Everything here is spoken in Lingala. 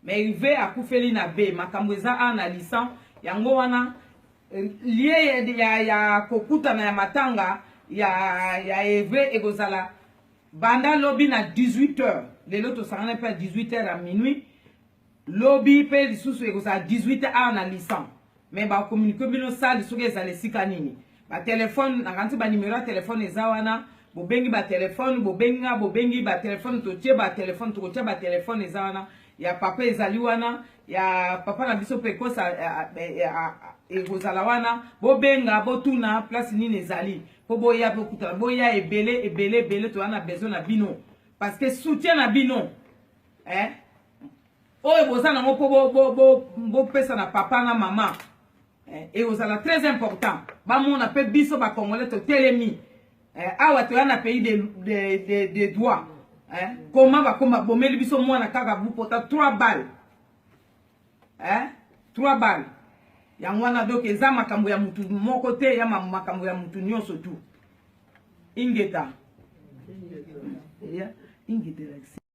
Mais Herve akufeli na B, makambo eza awa na Lisan, yango wana lie ya, ya kokutana ya matanga ya, ya Herve ekozala banda lobi na 18 heures. Lelo tosangana mpe ya 18 heures ya minuit, lobi mpe lisusu ekozala 18 heures awa na Lisan. Mais ba communiquer bino salle soki ezala esika nini. Ba telefone, nakanisi ba numero ya telefone eza wana, bobengi ba telefone, bobengi nga, bobengi ba telefone, totie ba telefone, tokotia ba telefone eza wana, ya papa ezali wana, ya papa na biso Pekosa ekozala wana, bobenga, botuna place nini ezali, po boya bokutana, boya ebele ebele ebele, toza na besoin na bino, parce que soutien na bino, eh? Oyo boza nango po bopesa na papa na mama, eh, ekozala très important bamona mpe biso ba congolais totelemi, eh, awa toya na pays de droit, eh, comment bakoma bomeli biso mwana kaka bupota 3 balles, eh, 3 balles yango wana. Donc eza makambo ya mutu moko te, ya makambo ya mutu nyonso tu. Ingeta, ingeta.